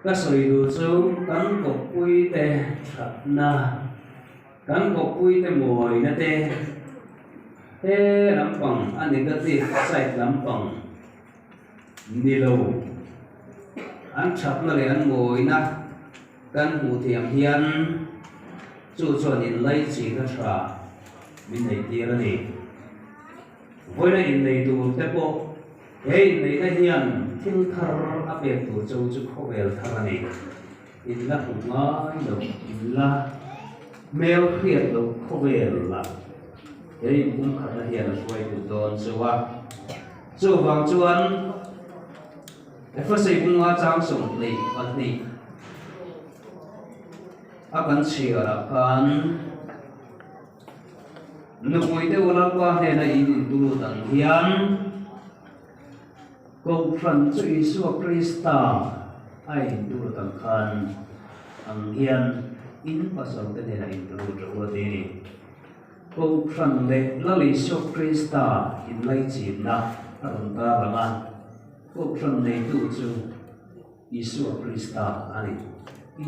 Ka sawi duh chu kan kawppuite thatna, kan kawppuite mawina te he lampang a negative side lampang ni lo an thatna leh an mawina kan hmuh thiam hian chu chuan inlaichin a tha min neih tir a ni. Vawiina innei tur te pawh he inneihna hian thil thar a pek tur chu chu khawvel thar a ni. In la hmu ngai lo, in la hmel hriat loh khawvel lah he inpumkhatna hian a hruai duh dawn chu a. Chuvang chuan Efesei bunga chang 22 a kan chhiarah khan, Nupui te u Lalpa hnena in intu lut ang hian Kohhran chu Isua Krista a intu lut ang khan ang hian in pasal te hnena intu lut rawh u a ti a ni. Kohhran leh Lal Isua Krista inlaichinna a rawn tar ang a, Kohhran neitu chu Isua Krista a ni.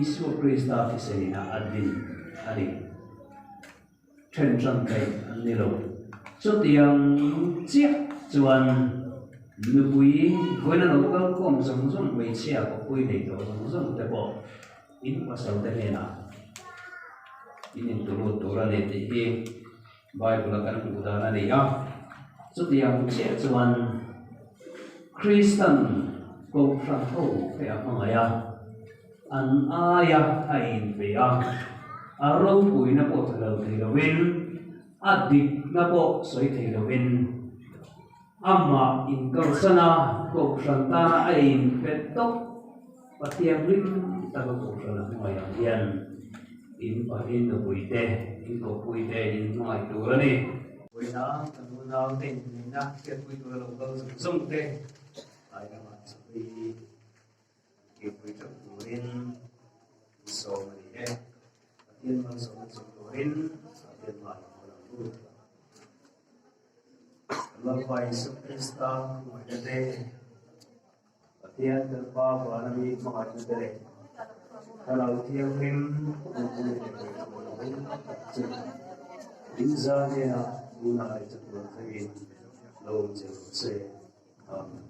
Isua Krista thisenina a din a ni. Then tan theih an ni lo. Chutiang chiah chuan nupui vawiina lo kal khawm zawng zawng hmeichhia kawppui nei tawh zawng zawng te pawh in pasal te hnenah in intulut tur a ni tih hi Bible a kan hmuh dan a ni a. Chutiang chiah chuan Kristan Kohhran ho te a hmangaih a, an aia a inpe a, a ropuina pawh tha lo thei lovin, a dikna pawh sawi thei lovin, amah inkalsan a, Kohhran tana a inpe tawp Pathian hlim taka Kohhran a hmangaih ang hian in pahin nupui te, in kawppui te in hmangaih tur a ni. Vawiina kan unau te inneihna hriatpui tura lo kal zawng zawng te tlai lamah chawei kipui teuh turin sawm a ni e. Pathian malsawmna chung turin Pathian hmai a lo lut. Lalpa Isu Krista hmangaihna te, Pathian kan Pa vana mi hmangaihna te leh Thlarau Thianghlim awmpui leh ngaihtuah lo tak chu in za hnenah tunah leh chatuan thlengin lo awm zel rawh se. Amen.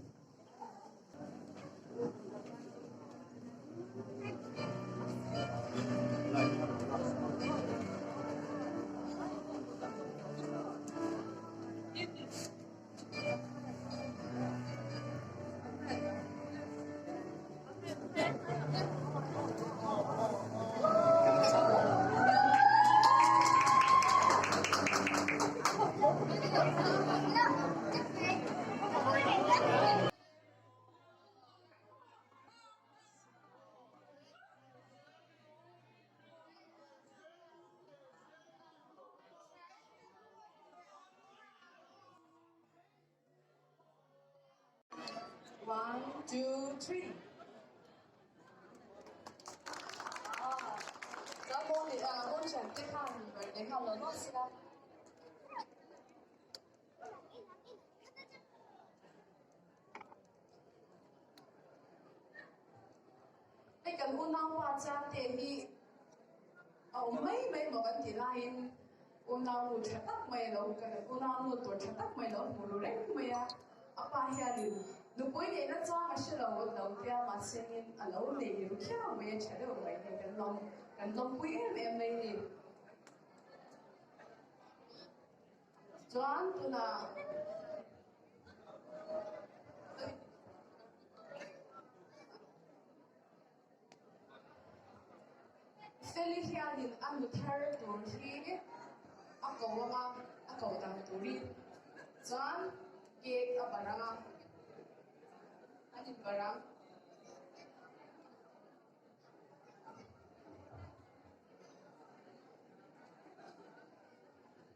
One, two, three. Hei kan unaupa Chate hi a awm mai mai maw kan tih laiin unaunu tha tak mai a lo kan unaunu tur tha tak mai a lo hmu ru reng mai a, a pa hianin nupui neihna chang a hre lo lo tia mahsengin a lo nei ru khiau mai a tha deuh mai hei kan lawm kan lawmpui em em mai a ni. Chuan tunah Feli hianin a nu thar tur hi a ko ang a, a ko dang turin chuan cake a barh ang a, an inbarh ang.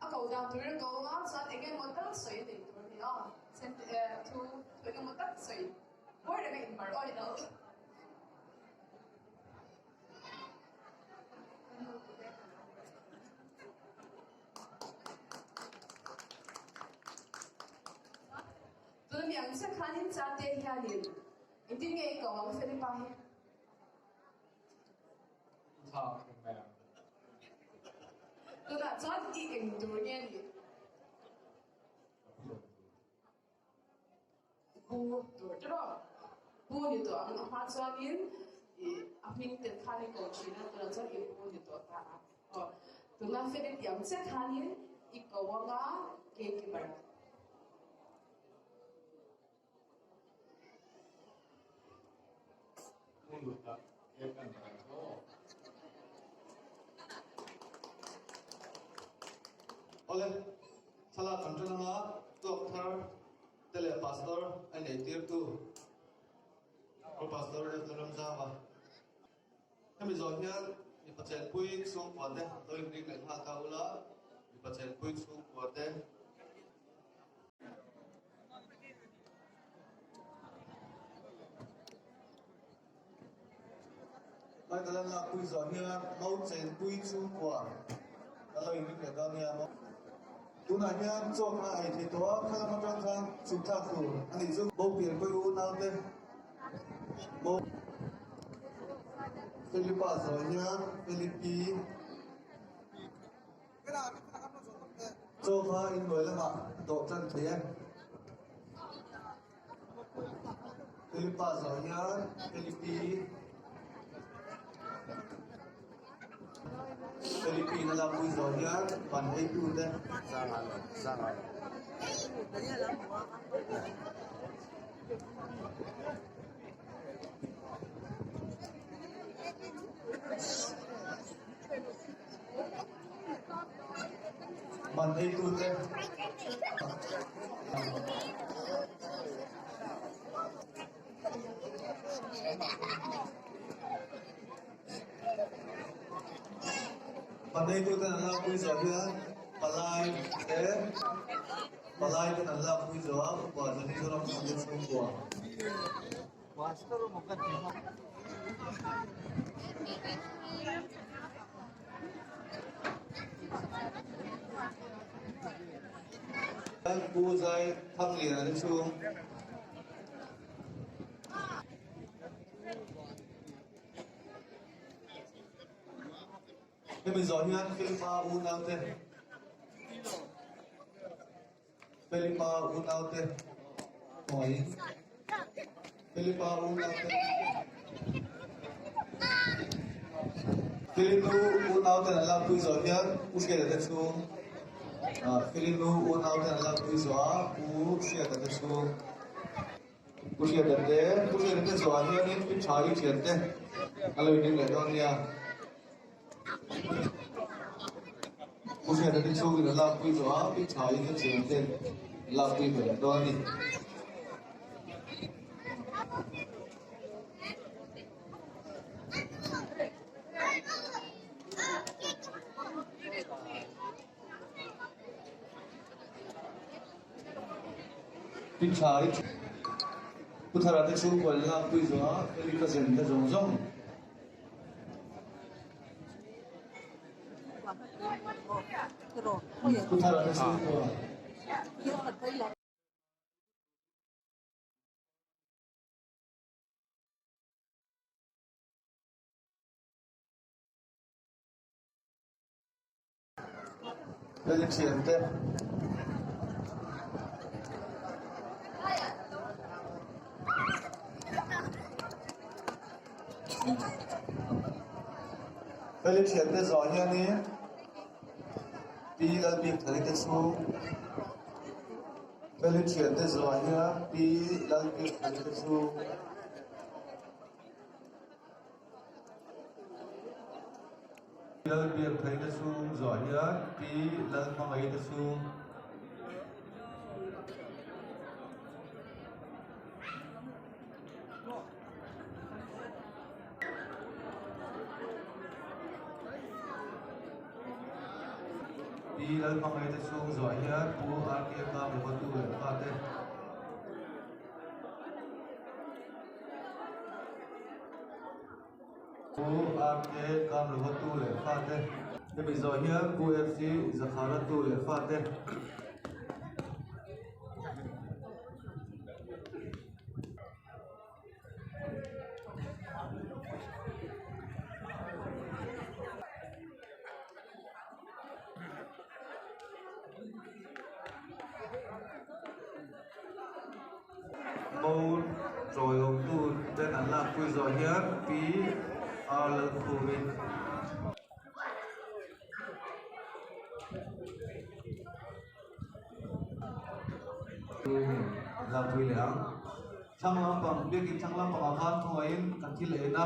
A ko dan turin a ko ang a, chuan eng emaw tal sawi a nei tur a ni a, thu eng emaw tak sawi buai reng a inbarh awih lo. Tuna mi ang chiah khanin Chate hianin engtin nge i ko ang Felipa hi? thlak ni mai ang. Tunah chuan i eng tur nge ni? Ka pu tur. Pu tur te rawh. Pu ni tawh ang a hma chuanin i a hming tel khan i ko thin a, tunah chuan i pu ni tawh ta a. Aw, tuna feli tih ang chiah khanin i ko anga gatekeeper. Pu Luta cake an rai tawh. Awle, thlalak kan ṭan anga tuak thar te leh pastor a inei tirtu Pu Pastor Elton Ramzama. Hemi zawh hian mipa chenpui chhungkua te lo inring leh nghal ta ula, mipa chenpui chhungkua te. Michael an lakpui zawh hian Mo chenpui chhungkua a lo inring leh dawn nia maw. Tunah hian chaw kha a ei thei tawh a, khalam atang khan chhuk thlak tur a nih chu. Mo pianpui unaute Mo Philipa zawh hian Philipi Chaw kha inhnuai lamah dawh tan thei e. Philipa zawh hian Philipi Philippine a lakpui zawh hian ban eitu te Ban eitu te Ban eitu ten an lakpui zawh hian palai te palai ten an lakpui zawh a upa Johnny Zoram te chhungkua. Pu Zai Thangliana te chhung. Hemi zawh hian Philipa unaute Philipa unaute hnuaiin Philipa unaute Philinu unauten an lakpui zawh hian Pu Hriata te chhung Philinu unauten an lakpui zawh a Pu Hriata te chhung Pu Hriata te Pu Hriata te zawhah hianin Pi Tha i thiante a lo inring leh dawn nia. Pu Hriata te chhungin a lakpui zawh a, Pi Thain a thiante an lakpui ve leh dawn a ni. Pi Thai Pu Thara te chhungkua an lakpui zawh a, Feli cousin te zawng zawng. Pu Thara te chhungkua. Lali thiante. Lali thiante zawh hianin Pi Lalbikthari te chhung Lali thiante zawh hian Pi Lalbikthari te chhung Lalbiakthei te chhung zawh hian Pi Lalhmangaih te chhung Pi Lalhmangaih te chhung zawh hian Pu RK Kamruvatu leh fate Pu RK Kamruvatu leh fate. Hemi zawh hian Pu FC Zakharatu leh fate. Lawmtu ten an lakpui zawh hian Pi R Lalkhumin Lakpui leh ang. Thlang lampang, biakin thlang lampangah khan thawngaihin kan thil en a,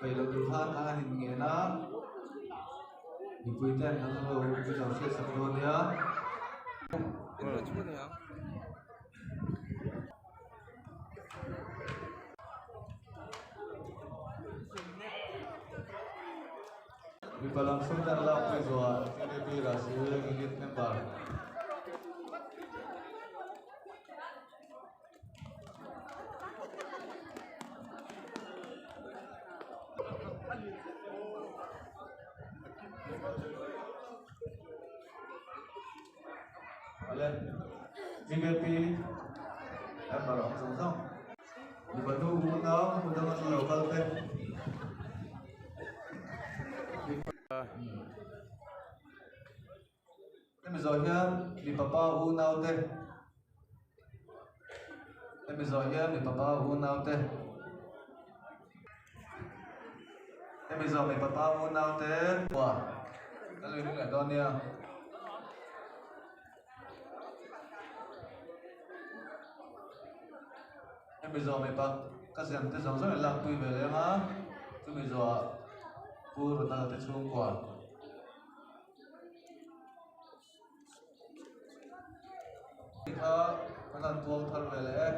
peih loh tur khan an han inngen a, mipui ten an lo min lo hriatsak dawn nia. Mipa lam hruaina an lak pui zawhah TVP Rasi Veng Unit Member Awle TVP member awm zawng zawng mipa nu unau hmun danga an lo kal te. Hemi zawh hian mipa pa unau te hemi zawh hian mipa pa unau te hemi zawh mipa pa unau te kua kan lo inring leh dawn nia. Hemi zawh mipa ka ziam te zawng zawng in lakpui ve leng a chumi zawhah Pu Ronald te chhungkua. Kha kan han tuam thar ve leh e.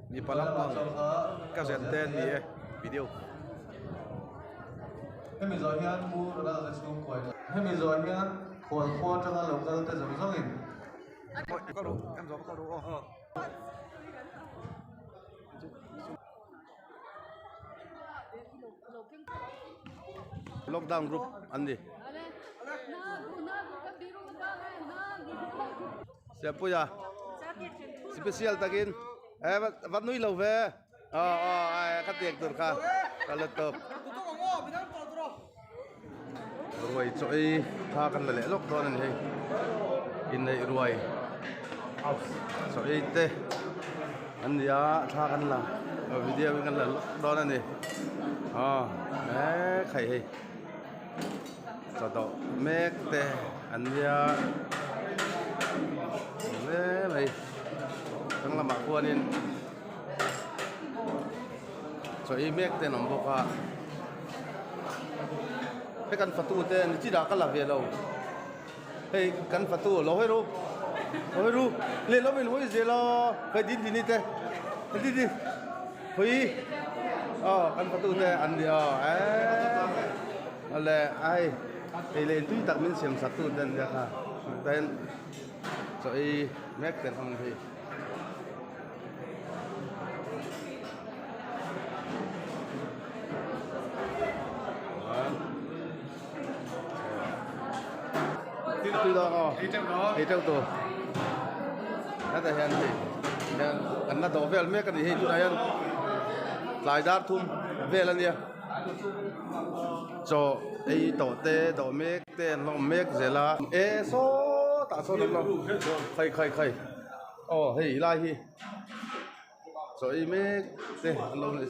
Mipa lampang ka zen te an ni e video. Hemi zawh hian Pu Ronald te chhungkua in hemi zawh hian khual khua atanga lo kal te zawng zawng in. Lockdown group an ni. Siampuia special takin e va nui lo ve aw aw ai ka tiak tur kha ka la tawp ruai chaw ei tha kan la leh lawk dawn a ni hei inneih ruai chaw ei te an ni a thla kan la video in kan la lawk dawn a ni aw he khai hei chaw dawh mek te an nia hle mai thlang lamah khuanin chaw ei mek te an awm bawk a hei kan fatu te ni chi dah ka la ve lo hei kan fatu lo hawi ru lo hawi ru lehlam in hawi zel a hei din dini te din din hawi aw kan fatu te an ni aw eee awle a hei hei leh tui tak min siam sak tu te an nia kha ten chaw ei mek te an awm hei. Tui dawn aw ei teuh tur hetah hian hei hian an la dawh vel mek a ni hei tunah hian tlai dar thum vel a nia chaw ei tawh te dawh mek te an la awm mek zel a e sawtah sawn an la khai khai khai. Aw hei lai hi chaw ei mek te an lo nei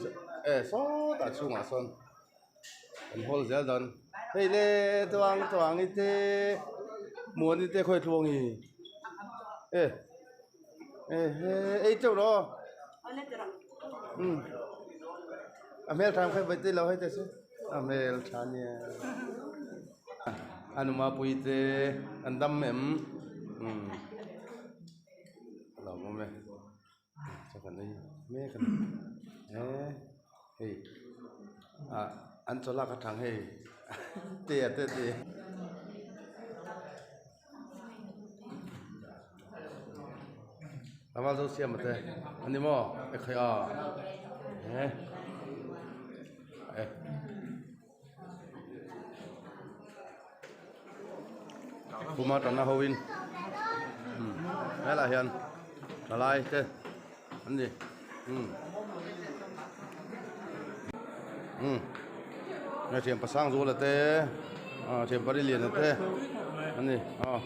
e sawtah chhungah sawn an hawl zel dawn hei le tuang tuang i te muan i te khawi tluang i e e he ei teuh rawh umm a hmel tha kha vawi te lo hei te se a hmel tha nia a numa pui te an dam em umm. A lo awm e chaw kan ei mek a ni he hei ah an chaw lak atang hei te a te te tlangval zo siam a te a ni maw e khai a he e. Khuma tana ho in helai hian thalai te an ni hei thian pasang zuala te ah thian pari liana te an ni aw.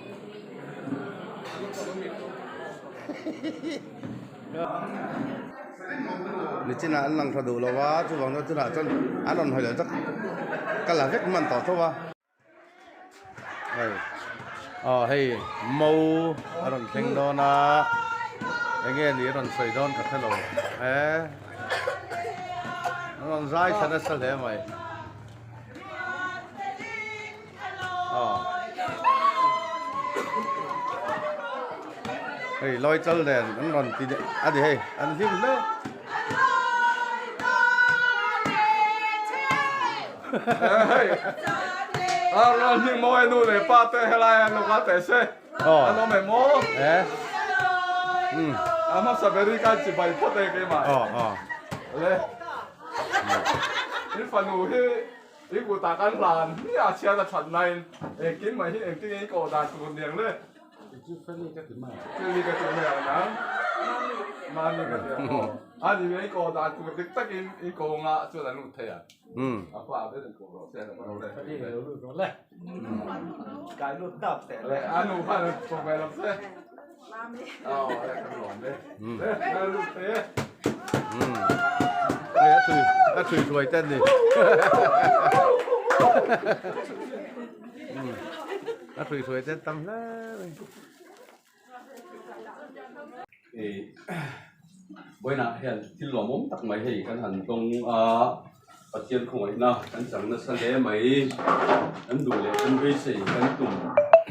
Nichinah an lang tha duh lo a, chuvang chuan tunah chuan an rawn hawi leh tak ka la vek hman tawh tho a. Hei aw hei mo a rawn thleng dawn a, eng nge ni a rawn sawi dawn ka hre lo e, an rawn zai tha nasa hle mai. Hei lawi chal nen an rawn ti a ni hei an hlim hle. A rawn hlim mawi nu leh pa te helai an lo kal teh se. An awm em aw? A hmasa beri khan chibai phawt e keimah. Le. In fanu hi I kutah kan hlan hmiah a chhiat a that nain engkim mai hi engtin nge i koh dan tur niang le? Chu Feli ka ti mai ang. Feli ka ti mai ang nang. Mami ka ti ang aw. A ni nge i koh dan tur dik takin i ko nga chuan an lut thei ang. A pa ber in koh rawh se a lo le. Feli lo lut rawh le. Kai lut dap teh le. A nu khan a ko ve lo se. Mami. Aw le kan lawm le. Le na lut thei e. Hei a thui a thui hruai te ni. A thui hruai te tam hle mai. Hei vawiinah hian thil lawmawm tak mai hei kan han tawng a, Pathian khawngaihna kan chang nasa hle mai. Kan duh leh kan beisei kan tum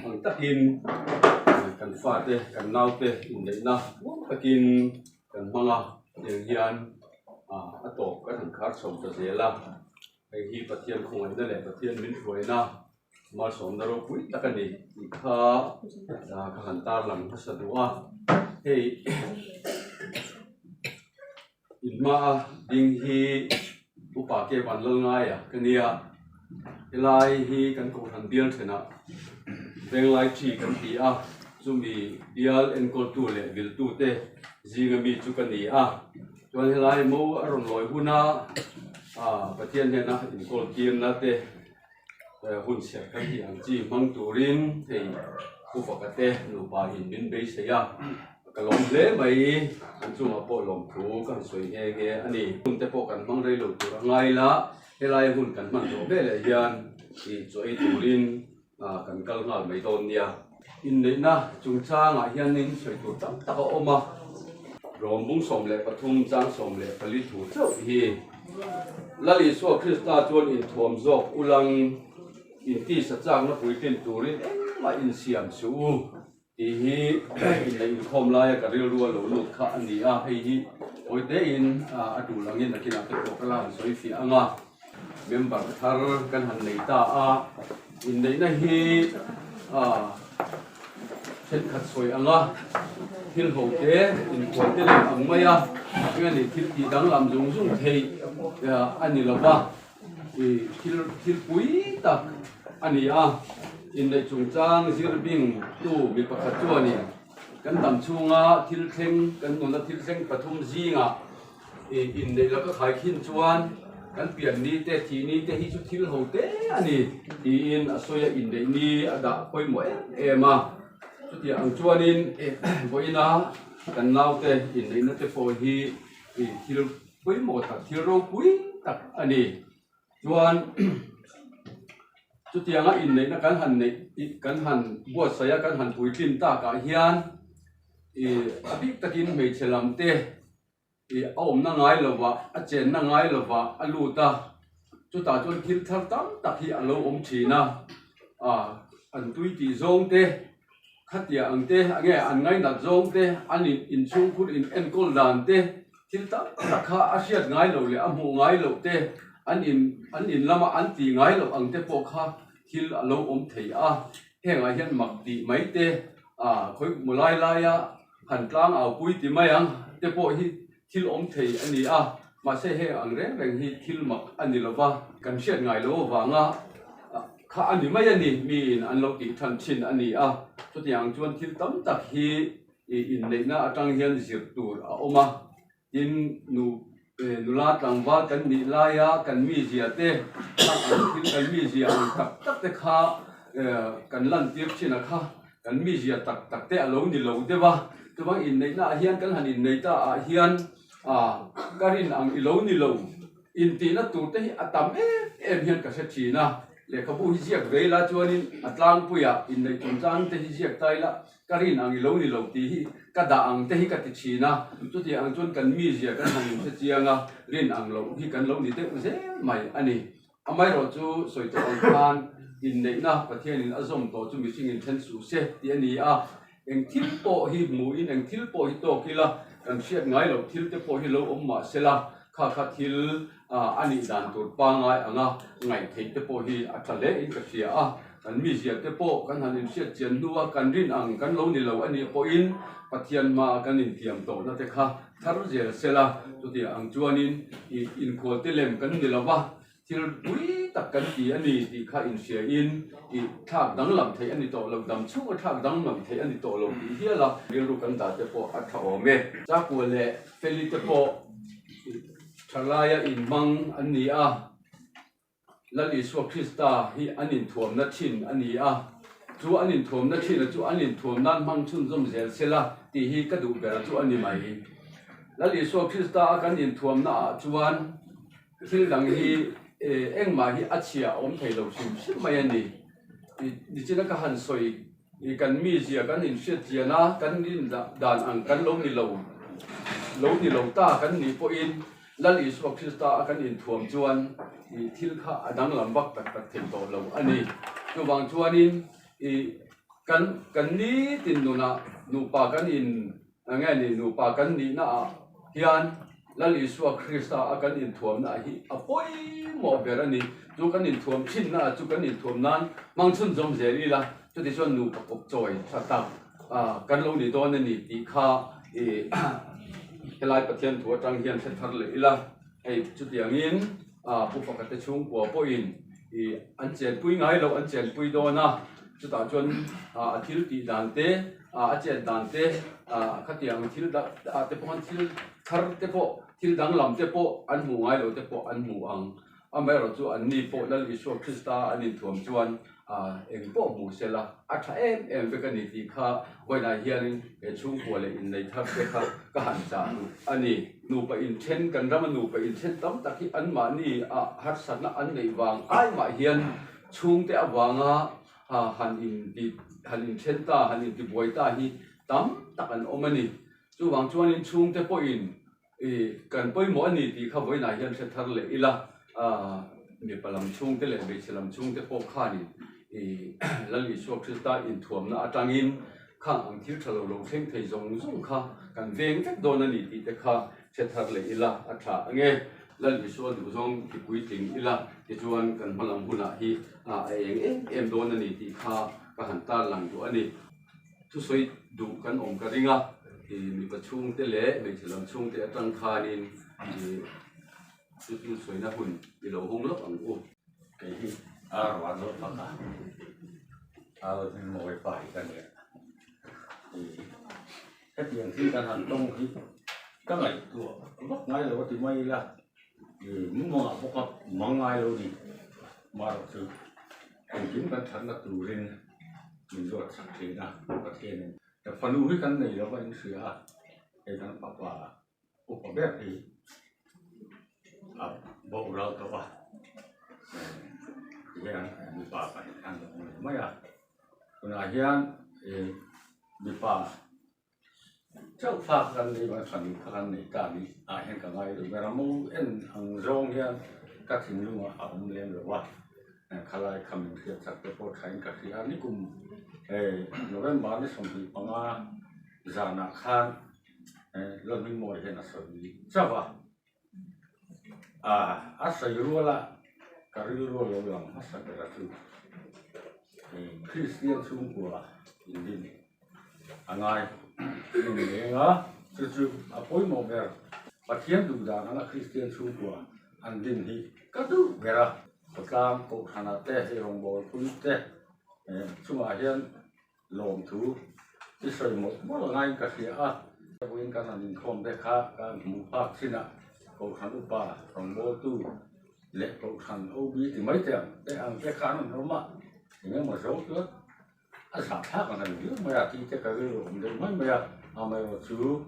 ang takin kan fate kan naute inneihna muang takin Kan hmang a, tiang hian a tawp kan han khar chho ta zel a, hei hi Pathian khawngaihna leh Pathian min hruaina malsawmna ropui tak a ni tih kha ka han tarlang hmasa duh a, hei inhma ding hi upa ke van lal ngai a ka nia, helai hi kan kohhran bial thenah venglai thi kan ti a. Chumi bial enkawltu leh viltute zinga mi chu ka ni a, chuan helai mo a rawn lawi huna Pathian hnena inkawl tirna te hun chhiat kan tih ang chi hmang turin hei Pu Faka te nupa in min beisei a, ka lawm hle mai, an chungah pawh lawmthu ka han sawi nghe nghe a ni. Hun te pawh kan hmang rei lo tur a ngai la, helai hun kan hman zawh veleh hian chaw ei turin Kan kal nghal mai dawn nia. Inneihna chungchangah hianin sawi tur tam tak a awm a, Rawmbung 13 chang 14 thu chauh hi Lal Isua Krista chuan inthuam zawk ulang intisa chakna puitlin turin engmah insiam suh u tih hi inneih inkhawm laia ka rilru a lo lut kha a ni a, hei hi awitein a tul angin nakinah te pawh ka la han sawi fiah ang a. Member thar kan han nei ta a, inneihna hi thenkhat sawi ang a, thil ho te inkual te leh ang mai a, eng a ni thil tih danglam zung zung theih a ni lo va, thil thil pui tak a ni a, inneih chungchang zir bing tu mi pakhat chuanin kan dam chhunga thil thleng kan nuna thil thleng pathum zingah Inneih laka khai khin chuan kan pian ni te, thih ni te hi chu thil ho te a ni tiin a sawi a, inneih ni a dah pawimawh em em a. Chutiang ang chuanin vawiina kan naute inneihna te pawh hi thil pawimawh tak, thil ropui tak a ni. Chuan chutianga inneihna kan han neih, kan han buatsaih a, kan han puitlin takah hian a bik takin hmeichhe lam te, Ih a awmna ngai lovah, a chenna ngai lovah a lut a, chutah chuan thil thar tam tak hi a lo awm thin a, ah an tui tih zawng te, khatiah ang te, nge an ngainat zawng te, an in inchhungkhur in enkawl dan te, thil tam tak kha a hriat ngai loh leh a hmuh ngai loh te, an in an in lama an tih ngai loh ang te pawh kha thil a lo awm thei a, hengah hian mak tih mai te, ah khawi hmu lai laia Han tlang au pui ti mai ang te pawh hi thil awm thei a ni a, mahse heng ang reng reng hi thil mak a ni lova, kan hriat ngai lo avanga kha a ni mai a ni, miin an lo tih than thin a ni a, chutiang chuan thil tam tak hi inneihna atang hian zir tur a awm a, tin nu nula tlangval kan nih laia kan mizia te ang thil kan mizia ang tak tak te kha kan lantir thin a kha. Kan mizia tak tak te a lo ni lo deuh a, chuvang inneihna ah hian kan han innei ta ah hian A, ka rin ang i lo ni lo. Intihna tur te hi a tam em em hian ka hre thin a. Lehkhabu hi ziak ve ila chuanin a tlangpuiah inneih chungchang te hi ziak ta ila ka rin ang i lo ni lo tih hi ka dah ang te hi ka ti thin a. Chutiang ang chuan kan mizia kan han inhre chiang a, rin ang loh hi kan lo ni deuh zel mai a ni. Amaherawh chu sawi tawh ang khan inneihna Pathianin a zawm tawh chu mihringin then suh se tih a ni a, eng thil pawh hi hmuhin eng thil pawh hi tawk ila kan hriat ngai loh thil te pawh hi lo awm mah se la, kha kha thil a nih dan tur pangngai anga ngaih theih te pawh hi a tha hle in ka hria a, kan mizia te pawh kan han inhriat chian hnua kan rin ang kan lo ni lo a nih pawhin Pathian hmaa kan intiam tawhna te kha thar zel se la, chutiang ang chuanin ih inkhualte lem kan ni lo va, thil pui tak kan ti a ni tih kha inhriain ih thlak danglam theih a ni tawh lo, dam chhunga thlak danglam theih a ni tawh lo tih hial a rilru kan dah te pawh a tha awm e. Chakua leh Feli te pawh ih thalaia inhmang an ni a. Lal Isua Krista hi an inthuamna thin a ni a, chu an inthuamna thina chu an inthuam nan hmang chhunzawm zel se la tih hi ka duh ber chu a ni mai. Lal Isua Krista a kan inthuamna ah chuan thil dang hi engmah hi a chhia a awm thei lo hrim hrim mai a ni. Nichina ka han sawi I kan mizia kan inhriat chian a, kan rin dan ang kan lo ni lo, lo ni lo ta kan nih pawhin Lal Isua Krista a kan inthuam chuan i thil kha a danglam vak tak tak thei tawh lo a ni. Chuvang chuanin i kan kan nitin nunah nupa kan in Enge ni nupa kan nihna ah hian Lal Isua Krista a kan inthuamna ah hi a pawimawh ber a ni. Chu kan inthuam thinna ah chu kan inthuam nan hmang chhunzawm zel ila, chuti chuan nupa kawp chawi tha tak kan lo ni dawn a ni tih kha i helai Pathian thu atang hian hre thar leh ila. Hei chutiangin Pu Fakate chhungkua pawhin i an chenpui ngai loh an chenpui dawn a, chutah chuan a thil tih dan te, a chet dan te, khatiang thil ah te pawh khan thil thar te pawh, thil danglam te pawh an hmuh ngai loh te pawh an hmu ang. Amaherawhchu chu anni pawh Lal Isua Krista an inthuam chuan eng pawh hmu se la, a tha em em vek a ni tih kha vawiinah hianin he chhungkua leh innei thar te kha ka han chah duh a ni. Nupa inthen, kan rama nupa inthen tam tak hi anmahni ah harsatna an neih vang ai mah hian chhungte avanga han inti han inthen ta, han intibuai ta hi tam tak an awm a ni. Chuvang chuanin chhungte pawhin I kan pawimawh a ni tih kha vawiinah hian hre thar leh ila, mipa lam chhungte leh hmeichhe lam chhungte pawh khanin i Lal Isua Krista inthuamna atangin khang ang thil tha lo lo thleng thei zawng zawng kha kan veng vek dawn a ni tih te kha hre thar leh ila a tha ange. Lal Isua duhzawng ti puitling ila tichuan kan hma lam hunah hi a eng em em dawn a ni tih kha ka han tarlang duh a ni. Thusawi duh kan awm ka ring a, i mipa chhungte leh hmeichhe lam chhungte atang khanin i chu chu sawina hun i lo hawng lawk ang u. Kei hi ar van zawh tak a, ar hi mawi pa hi ka nia. I hetiang thil kan han tawng hi ka ngaihtuah vak ngai lo a ti mai ila, i mumangah bawk a mang ngai lo ni. Marawh chu engkim kan thatna turin min ruat chak thin a, Pathianin ka fanu hi kan nei lova in hria a, hei kan fapa upa ber hi a boral tawh a, tihian mipa pahnih an lo awm leh mai a, tunah hian ih mipa Chauh fak kan nei mai fanu kha kan nei ta ni ah hian ka ngai lo ber a mo en ang zawng hian ka thinlungah a awm lem lo a khalai kha min hriat chak te pawh thain ka hria a nikum hei November ni 25 zanah khan Lalhmingmawi hian a sawi chauh a a sawi rual a ka rilru a lo lang hmasa ber a chu Kristian chhungkua indin a ngai min leng a chu chu a pawimawh ber Pathian duh dan anga Kristian chhungkua an din hi ka duh ber a khawtlang kohhranah te hei rawngbâwl pui te chungah hian lawmthu i sawi mawlh mawlh a ngaiin ka hria a vawiin kan han inkhawm te kha ka hmuh phak chinah kohhran upa rawngbawltu leh kohhran OB ti mai te ang te ang te kha an rawn awm a engemaw zo chuan a zahthlak ang han viau mai a tih te ka rilru awm deuh mai mai a amaherawhchu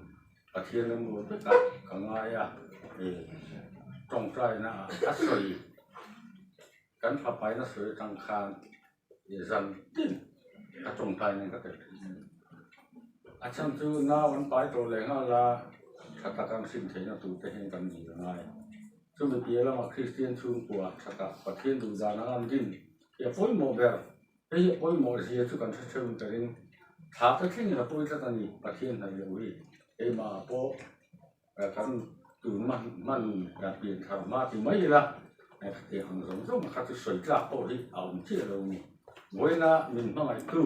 Pathian ram rual vek a. ka ngai a, ih tawngtaina ah a sawi kan thlapaina sawi atang khan ih zan tin ka tawngtaina in ka tel thin a ni. A chhan chu nau an pai tawh leh nghal a, tha taka an hrim theihna tur te hian kan dil a ngai. Chumi piah lamah Kristian chhungkua tha tak Pathian duh dan anga an din hi a pawimawh ber. Hei hi a pawimawh zia chu kan hre theuh in ka ring. Thla te thlengin a pawi tlat a ni, Pathian hnaih loh hi. Keimah pawh kan tun hman pian thar hma ti mai ila, khatiang ang zawng zawng kha chu sawi tlak pawh hi a awm chiah lo a ni. Vawiina min hmangaihtu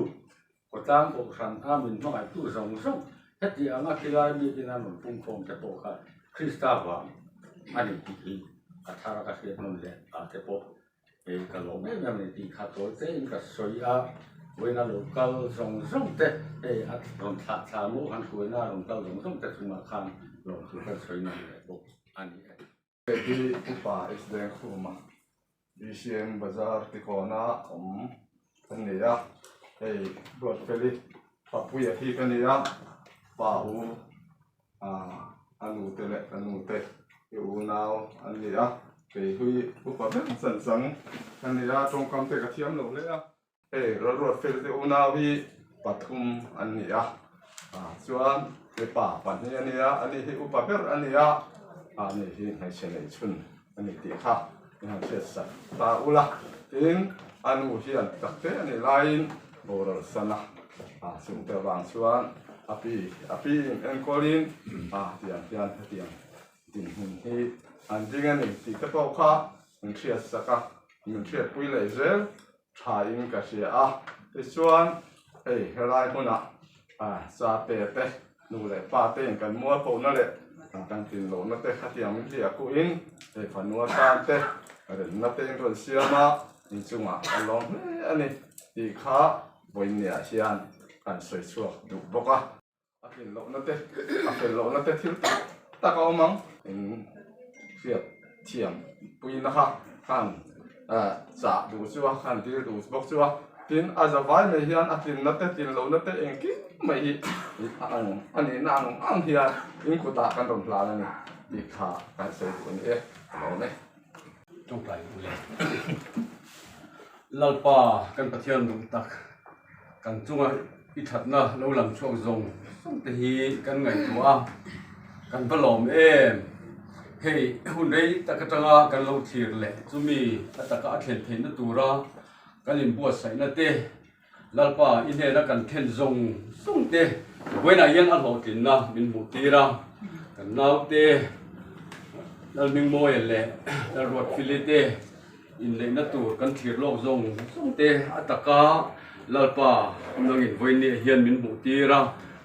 Khawtlang kohhran a min hmangaihtu zawng zawng heti anga khilai biakina rawn pungkhawm te pawh kha Krista vang a ni tih hi a thar a ka hriat nawn leh ah te pawh hei ka lawm em em a ni tih kha tawi te in ka sawi a, vawiina lo kal zawng zawng te hei a rawn thlah thla maw han hruaina a rawn kal zawng zawng te chungah khan lawmthu kan sawi nawn leh bawk a ni e. Hei hi Upa Isdengkhuma BCM Bazar tikawna awm ka ni a, hei Ruatfeli Papuia hi ka ni a, pa u ah a nu te leh ka nu te i unau an ni a, kei hi upa ber chanchang ka ni a, tawngkam te ka thiam lo hle a. Hei Lalruatfel te unau hi pathum an ni a, chuan mipa pahnih a ni a, ani hi upa ber a ni a, ani hi hmeichhe nei chhun a ni tih kha i han hriat sak ta ula. Tin, a nu hian tak te a nih laiin boral san a, chungte avang chuan a pi a pi in enkawlin tiang hian hetiang dinhmun hi an ding a ni tih te pawh kha min hriat sak a, min hriatpui leh zel tha in ka hria a, tichuan hei helai hmunah cha te te nu leh pa te in kan mual pawhna leh kan tlin lohna te khatiang min hliah kuh in hei fanua tan te remna te in rawn siam a, inchungah ka lawm hle a ni tih kha vawiinniah hian kan sawi chhuak duh bawk a. A tlin lohna te, a fel lohna te thil tak tak a awm ang. In hriat thiam puina kha khan chah duh chu a, khan dil duh bawk chu a. Tin, a zavai mai hian a tlinna te, tlin lohna te engkim mai hi a ang a nihna ang ang hian in kutah kan rawn hlan a ni tih kha kan sawi duh a ni e, ka lawm e. Tawngtai u le. Lalpa kan Pathian duh tak. Kan chunga i thatna lo lang chhuak zawng zawng te hi kan ngaihtuah a, kan va lawm em? Hei hun rei tak atanga kan lo thlir leh chumi a taka a thlen theihna tura kan inbuatsaihna te, Lalpa i hnena kan thlen zawng zawng te vawiinah hian a hlawhtlinna min hmuh tir a, kan naute Lalhmingmawia leh Lalruatfili te, Inneihna tur kan thlir lawk zawng zawng te a taka Lalpa nangin vawinia hian min hmuh tir a,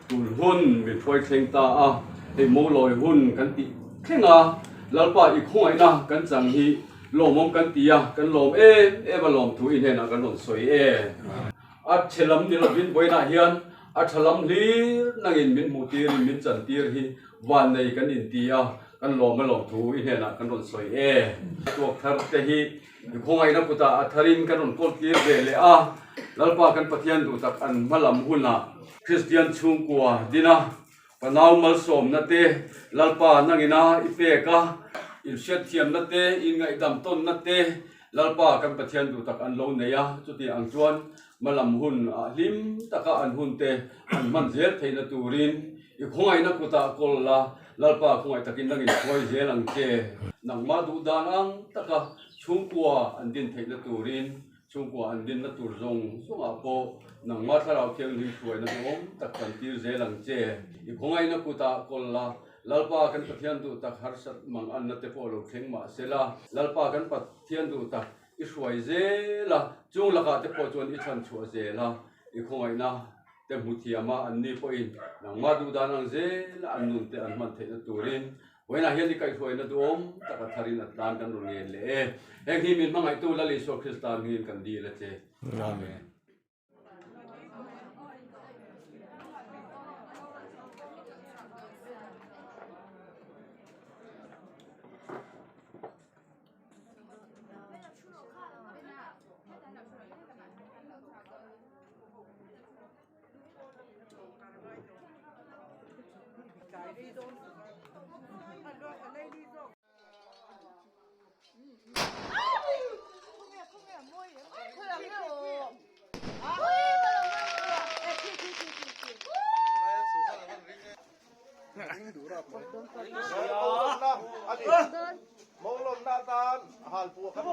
tun hun min hruai thleng ta a, hei mawlawi hun kan tih thleng a, Lalpa i khawngaihna kan chang hi lawmawm kan ti a, kan lawm em em a lawmthu i hnenah kan rawn sawi e. A chhe lam ni lovin vawiinah hian a tha lam hlir nangin min hmuh tirin min chan tir hi vannei kan inti a, kan lawm a lawmthu i hnenah kan rawn sawi e. Tuak thar te hi i khawngaihna kutah a tharin kan rawn kawl tir ve leh a, Lalpa kan Pathian duh tak an hma lam hunah Kristian chhungkua dina Fanau malsawmna te, Lalpa nangina i pek a, inhriatthiamna te, inngaihdam tawnna te, Lalpa kan Pathian duh tak an lo nei a, chuti ang chuan hmalam hun ah hlim taka an hun te an hman zel theihna turin i khawngaihna kutah kawl la, Lalpa khawngaih takin nangin hruai zel ang che. Nangmah duh dan ang taka chhungkua an din theihna turin Chhungkua an dinna tur zawng zawngah pawh nangmah thlarau thianghlim hruaina duhawm tak kan tir zel ang che. I khawngaihna kutah kawl la, Lalpa kan Pathian duh tak harsat mang anna te pawh lo thleng mah se la, Lalpa kan Pathian duh tak i hruai zel a, chung lakah te pawh chuan i chhan chhuah zel a, i khawngaihna te hmu thiam a, anni pawhin nangmah duh dan ang zel a an nun te an hman theihna turin Vawiinah hian i kaihhruaina duhawm tak a tharin a tlan kan rawn ngen leh e. Heng hi min hmangaihtu Lal Isua Krista hmingin kan dil a che. Amen. Mawlawmna a ni. Mawlawmna atan halpuah kan.